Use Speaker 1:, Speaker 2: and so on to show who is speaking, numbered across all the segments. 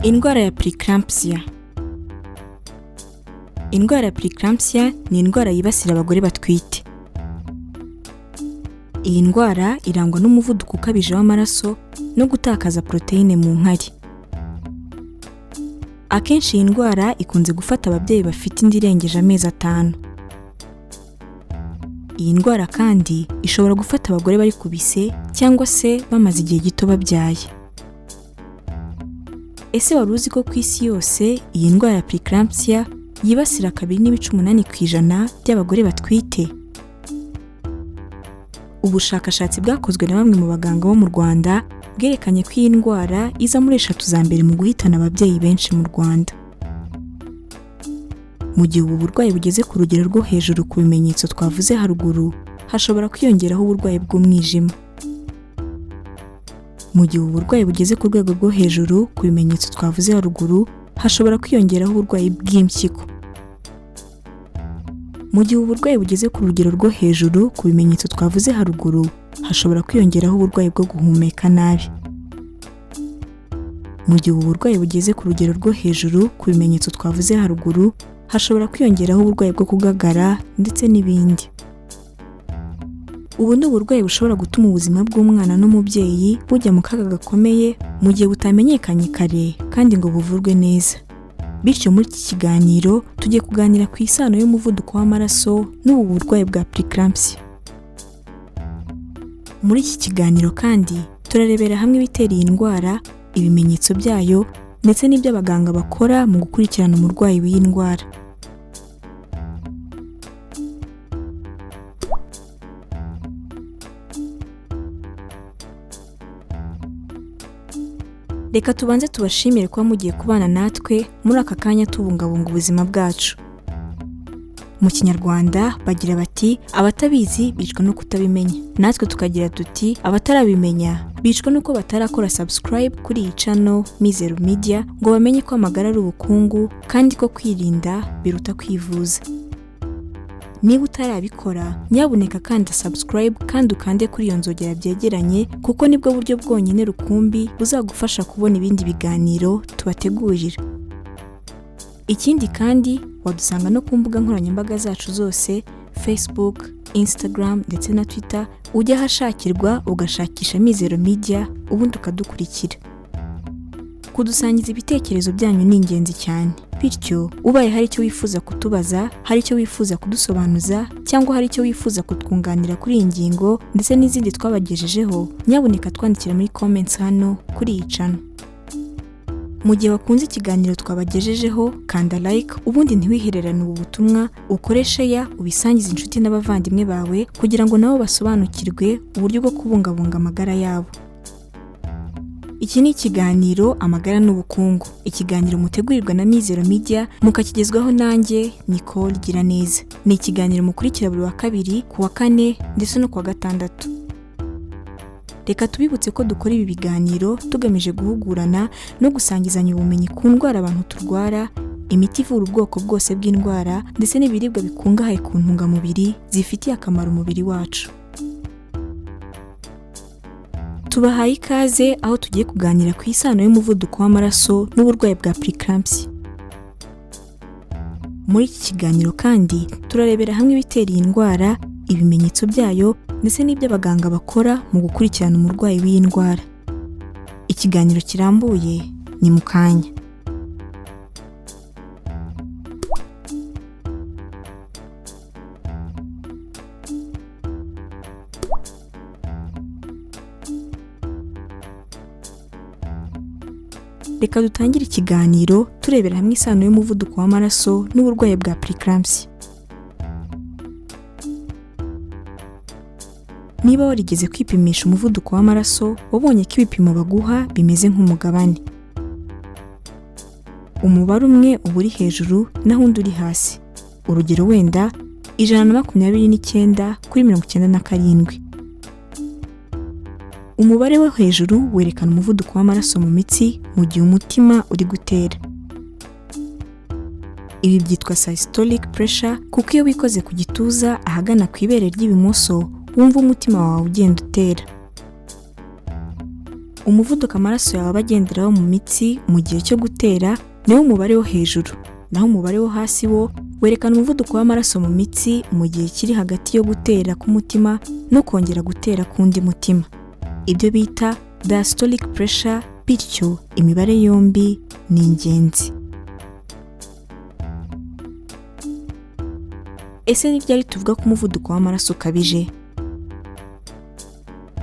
Speaker 1: Indwara ya preeclampsia. Indwara ya preeclampsia ni indwara yibasira abagore batwite. Iyi ndwara irangwa n'umuvuduko ukabije w'amaraso no gutakaza poroteyine mu nkari. Akenshi iyi ndwara ikunze gufata ababyeyi bafite inda irengeje amezi 5. Iyi ndwara kandi ishobora gufata abagore bari ku bise cyangwa se bamaze igihe gito babyaye. Ese wari uzi ko ku isi yose iyi ndwara ya preeclampsia yibasira 2.8% by'abagore batwite? Ubushakashatsi bwakozwe na bamwe mu baganga bo mu Rwanda bwerekanye ko iyi ndwara iza muri 3 za mbere mu guhitana ababyeyi benshi mu Rwanda. Mu gihe ubu burwayi bugeze ku rugero rwo hejuru ku bimenyetso twavuze haruguru, hashobora kwiyongeraho uburwayi bw'umwijima. Mu gihe ubu burwayi bugeze ku rwego rwo hejuru ku bimenyetso twavuze haruguru, hashobora kwiyongeraho uburwayi bw'impyiko. Mu gihe ubu burwayi bugeze ku rugero rwo hejuru ku bimenyetso twavuze haruguru, hashobora kwiyongeraho uburwayi bwo guhumeka nabi. Mu gihe ubu burwayi bugeze ku rugero rwo hejuru ku bimenyetso twavuze haruguru, hashobora kwiyongeraho uburwayi bwo kugagara ndetse n'ibindi. Ubu ni uburwayi bushobora gutuma ubuzima bw'umwana n'umubyeyi bujya mu kaga gakomeye mu gihe butamenyekanye kare kandi ngo buvurwe neza. Bityo muri iki kiganiro tugiye kuganira ku isano y'umuvuduko w'amaraso n'ubu burwayi bwa preeclampsia. Muri iki kiganiro kandi turarebera hamwe ibitera iyi ndwara, ibimenyetso byayo ndetse n'ibyo abaganga bakora mu gukurikirana umurwayi w'iyi ndwara. Reka tubanze tubashimire kuba mugiye kubana natwe muri aka kanya tubungabunga ubuzima bwacu. Mu Kinyarwanda bagira bati abatabizi bicwa no kutabimenya. Natwe tukagira tuti abatarabimenya bicwa nuko batarakora subscribe kuri iyi channel Mizero Media ngo bamenye ko amagara ari ubukungu kandi ko kwirinda biruta kwivuza. Niba utarabikora, nyabuneka kanda subscribe kandi ukande kuri iyo nzogera byegeranye, kuko nibwo buryo bwonyine rukumbi buzagufasha kubona ibindi biganiro tubategurira. Ikindi kandi wadusanga no ku mbuga nkoranyambaga zacu zose, Facebook, Instagram ndetse na Twitter, ujya ahashakirwa ugashakisha Mizero Media ubundi ukadukurikira. Kudusangiza ibitekerezo byanyu ni ingenzi cyane. Bityo ubaye hari icyo wifuza kutubaza, hari icyo wifuza kudusobanuza cyangwa hari icyo wifuza kutwunganira kuri iyi ngingo ndetse n'izindi twabagejejeho, nyabuneka twandikira muri comments hano kuri iyi channel. Mu gihe wakunze ikiganiro twabagejejeho, kanda like ubundi ntiwihererane ubu butumwa, ukore share ubisangize inshuti n'abavandimwe bawe kugira ngo nabo basobanukirwe uburyo bwo kubungabunga amagara yabo. Iki ni ikiganiro Amagara n'Ubukungu, ikiganiro mutegurirwa na Mizero Media mukakigezwaho nanjye Nicole Giraneza. Ni ikiganiro mukurikira buri wa kabiri, ku wa kane ndetse no ku wa gatandatu. Reka tubibutse ko dukora ibi biganiro tugamije guhugurana no gusangizanya ubumenyi ku ndwara abantu turwara, imiti ivura ubwoko bwose bw'indwara ndetse n'ibiribwa bikungahaye ku ntungamubiri zifitiye akamaro umubiri wacu. Tubahaye ikaze aho tugiye kuganira ku isano y'umuvuduko w'amaraso n'uburwayi bwa preeclampsia. Muri iki kiganiro kandi turarebera hamwe ibitera iyi ndwara, ibimenyetso byayo ndetse n'ibyo abaganga bakora mu gukurikirana umurwayi w'iyi ndwara. Ikiganiro kirambuye ni mu kanya. Reka dutangire ikiganiro turebera hamwe isano y'umuvuduko w'amaraso n'uburwayi bwa preeclampsia. Niba warigeze kwipimisha umuvuduko w'amaraso, wabonye ko ibipimo baguha bimeze nk'umugabane. Umubare umwe uba uri hejuru naho undi uri hasi. Urugero wenda 129 kuri 97. Umubare wo hejuru werekana umuvuduko w'amaraso mu mitsi mu gihe umutima uri gutera. Ibi byitwa systolic pressure kuko iyo wikoze ku gituza ahagana ku ibere ry'ibumoso wumva umutima wawe ugenda utera. Umuvuduko amaraso yawe aba agenderaho mu mitsi mu gihe cyo gutera niwo mubare wo hejuru, naho umubare wo hasi wo werekana umuvuduko w'amaraso mu mitsi mu gihe kiri hagati yo gutera k'umutima no kongera gutera k'undi mutima, ibyo bita diastolic pressure. Bityo imibare yombi ni ingenzi. Ese ni ryari tuvuga ko umuvuduko w'amaraso ukabije?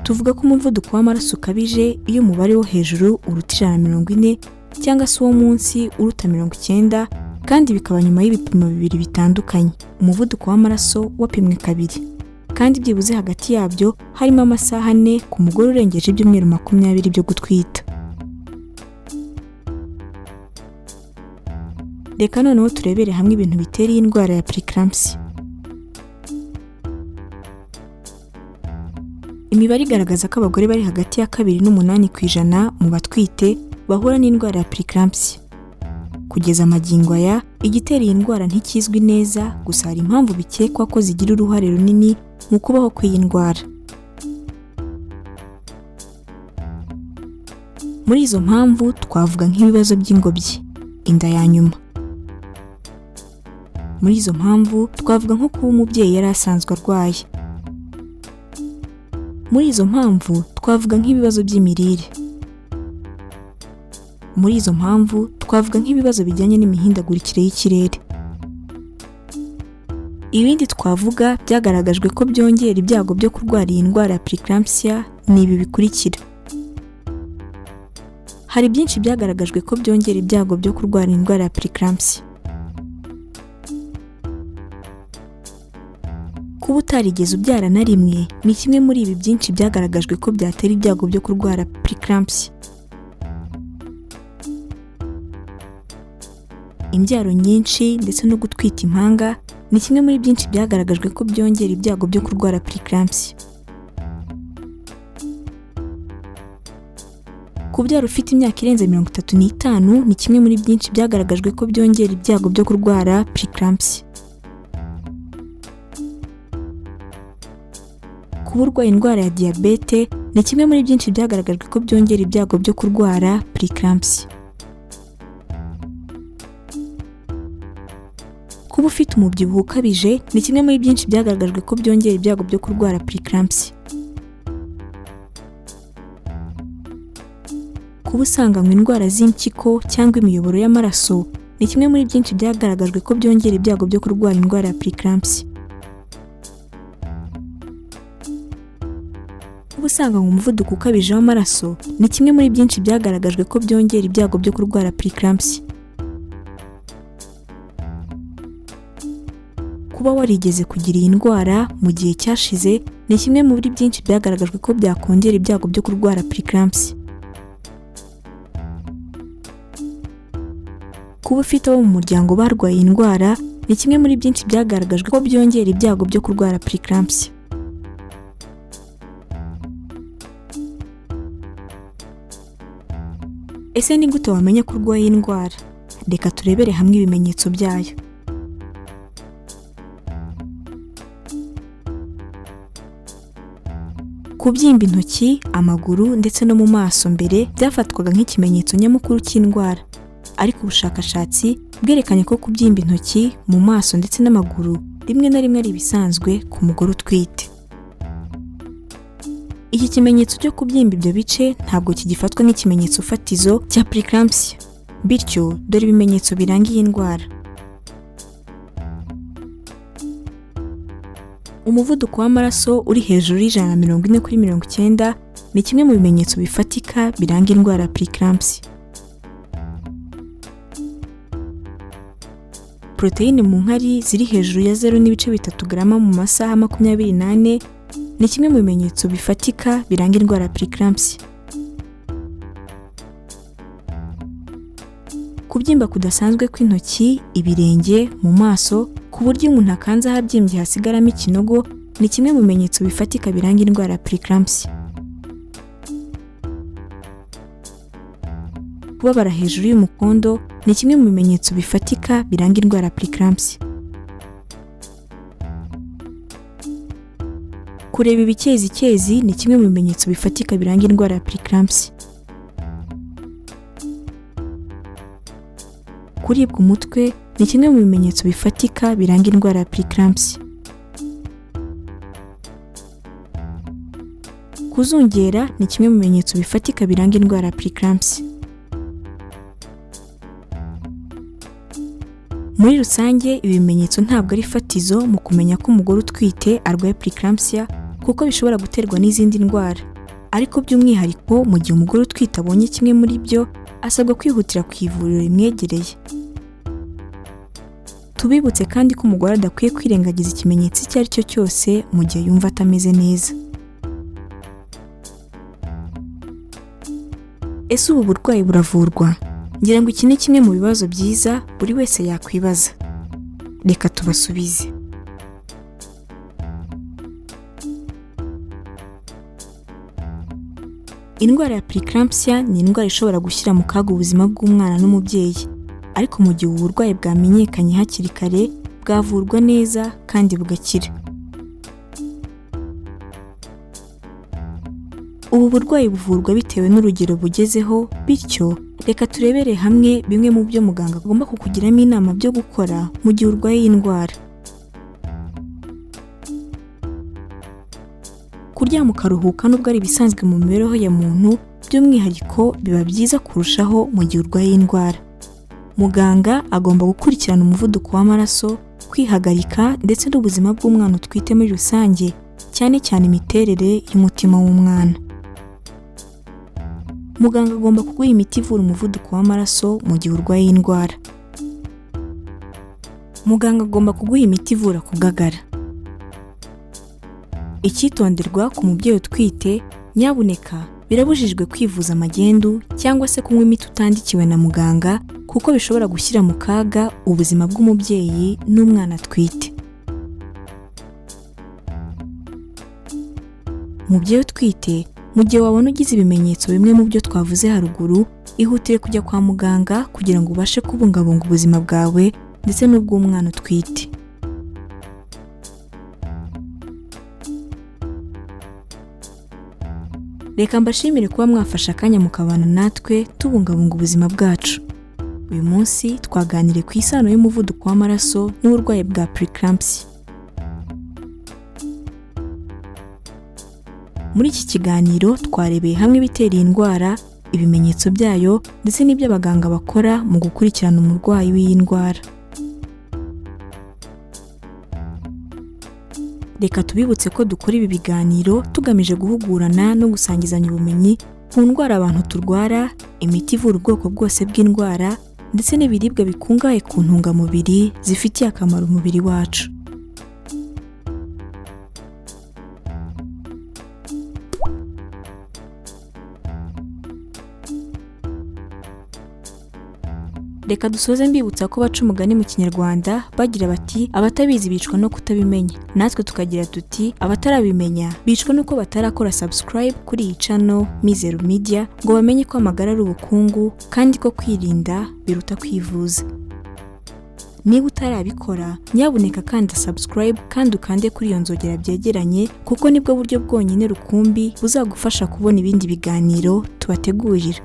Speaker 1: Tuvuga ko umuvuduko w'amaraso ukabije iyo umubare wo hejuru uruta 140 cyangwa se uwo munsi uruta 90, kandi bikaba nyuma y'ibipimo bibiri bitandukanye, umuvuduko w'amaraso wapimwe kabiri, kandi byibuze hagati yabyo harimo amasaha 4 ku mugore urengeje ibyumweru 20 byo gutwita. Reka noneho turebere hamwe ibintu bitera iyi ndwara ya preeclampsia. Imibare igaragaza ko abagore bari hagati ya 2 n'8% mu batwite bahura n'indwara ya preeclampsia. Kugeza magingo aya, igitera iyi ndwara ntikizwi neza, gusa hari impamvu bikekwa ko zigira uruhare runini mu kubaho kw'iyi ndwara. Muri izo mpamvu twavuga nk'ibibazo by'ingobyi, inda ya nyuma. Muri izo mpamvu twavuga nko kuba umubyeyi yari asanzwe arwaye. Muri izo mpamvu twavuga nk'ibibazo by'imirire. Muri izo mpamvu twavuga nk'ibibazo bijyanye n'imihindagurikire y'ikirere. Ibindi twavuga byagaragajwe ko byongera ibyago byo kurwara iyi ndwara ya preeclampsia ni ibi bikurikira. Hari byinshi byagaragajwe ko byongera ibyago byo kurwara indwara ya preeclampsia. Kuba utarigeze ubyara na rimwe ni kimwe muri ibi byinshi byagaragajwe ko byatera ibyago byo kurwara preeclampsia. Imbyaro nyinshi ndetse no gutwita impanga ni kimwe muri byinshi byagaragajwe ko byongera ibyago byo kurwara preeclampsia. Kubyara ufite imyaka irenze 35 ni kimwe muri byinshi byagaragajwe ko byongera ibyago byo kurwara preeclampsia. Kuba urwaye indwara ya diyabete ni kimwe muri byinshi byagaragajwe ko byongera ibyago byo kurwara preeclampsia. Kuba ufite umubyibuho ukabije ni kimwe muri byinshi byagaragajwe ko byongera ibyago byo kurwara preeclampsia. Kuba usanganywe indwara z'impyiko cyangwa imiyoboro y'amaraso ni kimwe muri byinshi byagaragajwe ko byongera ibyago byo kurwara indwara ya preeclampsia. Kuba usanganywe umuvuduko ukabije w'amaraso ni kimwe muri byinshi byagaragajwe ko byongera ibyago byo kurwara preeclampsia. Kuba warigeze kugira iyi ndwara mu gihe cyashize ni kimwe muri byinshi byagaragajwe ko byakongera ibyago byo kurwara preeclampsia. Kuba ufite abo mu muryango barwaye iyi ndwara ni kimwe muri byinshi byagaragajwe ko byongera ibyago byo kurwara preeclampsia. Ese ni gute wamenya ko urwaye iyi ndwara? Reka turebere hamwe ibimenyetso byayo. Kubyimba intoki, amaguru ndetse no mu maso mbere byafatwaga nk'ikimenyetso nyamukuru cy'indwara, ariko ubushakashatsi bwerekanye ko kubyimba intoki, mu maso ndetse n'amaguru rimwe na rimwe ari ibisanzwe ku mugore utwite. Iki kimenyetso cyo kubyimba ibyo bice ntabwo kigifatwa nk'ikimenyetso fatizo cya preeclampsia. Bityo dore ibimenyetso biranga iyi ndwara. Umuvuduko w'amaraso uri hejuru y'140/90 ni kimwe mu bimenyetso bifatika biranga indwara ya preeclampsia. Poroteyine mu nkari ziri hejuru ya 0.3 garama mu masaha 24 ni kimwe mu bimenyetso bifatika biranga indwara ya preeclampsia. Kubyimba kudasanzwe kw'intoki, ibirenge, mu maso, ku buryo umuntu akanze ahabyimbye hasigaramo ikinogo ni kimwe mu bimenyetso bifatika biranga indwara ya preeclampsia. Kubabara hejuru y'umukondo ni kimwe mu bimenyetso bifatika biranga indwara ya preeclampsia. Kureba ibikezikezi ni kimwe mu bimenyetso bifatika biranga indwara ya preeclampsia. Kuribwa umutwe ni kimwe mu bimenyetso bifatika biranga indwara ya preeclampsia. Kuzungera ni kimwe mu bimenyetso bifatika biranga indwara ya preeclampsia. Muri rusange, ibi bimenyetso ntabwo ari fatizo mu kumenya ko umugore utwite arwaye preeclampsia, kuko bishobora guterwa n'izindi ndwara. Ariko by'umwihariko, mu gihe umugore utwite abonye kimwe muri byo, asabwa kwihutira ku ivuriro rimwegereye. Tubibutse kandi ko umugore adakwiye kwirengagiza ikimenyetso icyo ari cyo cyose mu gihe yumva atameze neza. Ese ubu burwayi buravurwa? Ngira ngo iki ni kimwe mu bibazo byiza buri wese yakwibaza. Reka tubasubize. Indwara ya preeclampsia ni indwara ishobora gushyira mu kaga ubuzima bw'umwana n'umubyeyi. Ariko mu gihe ubu burwayi bwamenyekanye hakiri kare, bwavurwa neza kandi bugakira. Ubu burwayi buvurwa bitewe n'urugero bugezeho, bityo reka turebere hamwe bimwe mu byo muganga agomba kukugiramo inama byo gukora mu gihe urwaye iyi ndwara. Kuryama ukaruhuka nubwo ari ibisanzwe mu mibereho ya muntu, by'umwihariko biba byiza kurushaho mu gihe urwaye iyi ndwara. Muganga agomba gukurikirana umuvuduko w'amaraso, kwihagarika ndetse n'ubuzima bw'umwana utwite muri rusange, cyane cyane imiterere y'umutima w'umwana. Muganga agomba kuguha imiti ivura umuvuduko w'amaraso mu gihe urwaye iyi ndwara. Muganga agomba kuguha imiti ivura kugagara. Icyitonderwa ku mubyeyi utwite, nyabuneka birabujijwe kwivuza magendu cyangwa se kunywa imiti utandikiwe na muganga, kuko bishobora gushyira mu kaga ubuzima bw'umubyeyi n'umwana atwite. Mubyeyi utwite, mu gihe wabona ugize ibimenyetso bimwe mu byo twavuze haruguru, ihutire kujya kwa muganga kugira ngo ubashe kubungabunga ubuzima bwawe ndetse n'ubw'umwana utwite. Reka mbashimire kuba mwafashe akanya mukabana natwe tubungabunga ubuzima bwacu. Uyu munsi twaganiriye ku isano y'umuvuduko w'amaraso n'uburwayi bwa preeclampsia. Muri iki kiganiro twarebeye hamwe ibitera iyi ndwara, ibimenyetso byayo ndetse n'ibyo abaganga bakora mu gukurikirana umurwayi w'iyi ndwara. Reka tubibutse ko dukora ibi biganiro tugamije guhugurana no gusangizanya ubumenyi ku ndwara abantu turwara, imiti ivura ubwoko bwose bw'indwara ndetse n'ibiribwa bikungahaye ku ntungamubiri zifitiye akamaro umubiri wacu. Reka dusoze mbibutsa ko baca umugani mu Kinyarwanda bagira bati abatabizi bicwa no kutabimenya. Natwe tukagira tuti abatarabimenya bicwa nuko batarakora subscribe kuri iyi channel Mizero Media ngo bamenye ko amagara ari ubukungu kandi ko kwirinda biruta kwivuza. Niba utarabikora, nyabuneka kanda subscribe kandi ukande kuri iyo nzogera byegeranye, kuko nibwo buryo bwonyine rukumbi buzagufasha kubona ibindi biganiro tubategurira.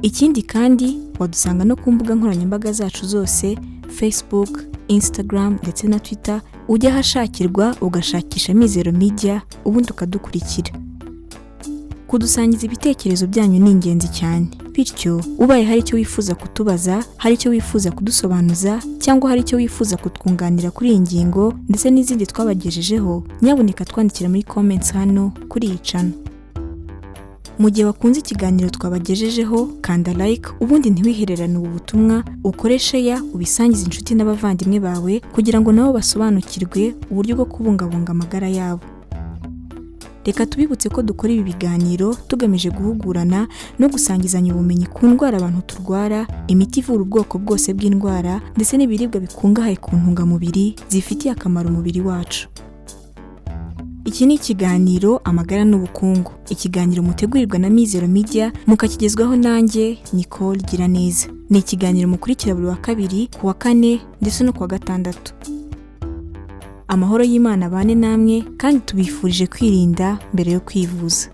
Speaker 1: Ikindi kandi wadusanga no ku mbuga nkoranyambaga zacu zose, Facebook, Instagram ndetse na Twitter, ujya ahashakirwa ugashakisha Mizero Media ubundi ukadukurikira. Kudusangiza ibitekerezo byanyu ni ingenzi cyane. Bityo ubaye hari icyo wifuza kutubaza, hari icyo wifuza kudusobanuza cyangwa hari icyo wifuza kutwunganira kuri iyi ngingo ndetse n'izindi twabagejejeho, nyabuneka twandikira muri comments hano kuri iyi channel. Mu gihe wakunze ikiganiro twabagejejeho, kanda like ubundi ntiwihererane ubu butumwa, ukoreshe ya ubisangize inshuti n'abavandimwe bawe kugira ngo nabo basobanukirwe uburyo bwo kubungabunga amagara yabo. Reka tubibutse ko dukora ibi biganiro tugamije guhugurana no gusangizanya ubumenyi ku ndwara abantu turwara, imiti ivura ubwoko bwose bw'indwara ndetse n'ibiribwa bikungahaye ku ntungamubiri zifitiye akamaro umubiri wacu. Iki ni ikiganiro Amagara n'Ubukungu, ikiganiro mutegurirwa na Mizero Media mukakigezwaho nanjye Nicole Giraneza. Ni ikiganiro mukurikira buri wa kabiri, ku wa kane ndetse no ku wa gatandatu. Amahoro y'Imana abane namwe kandi tubifurije kwirinda mbere yo kwivuza.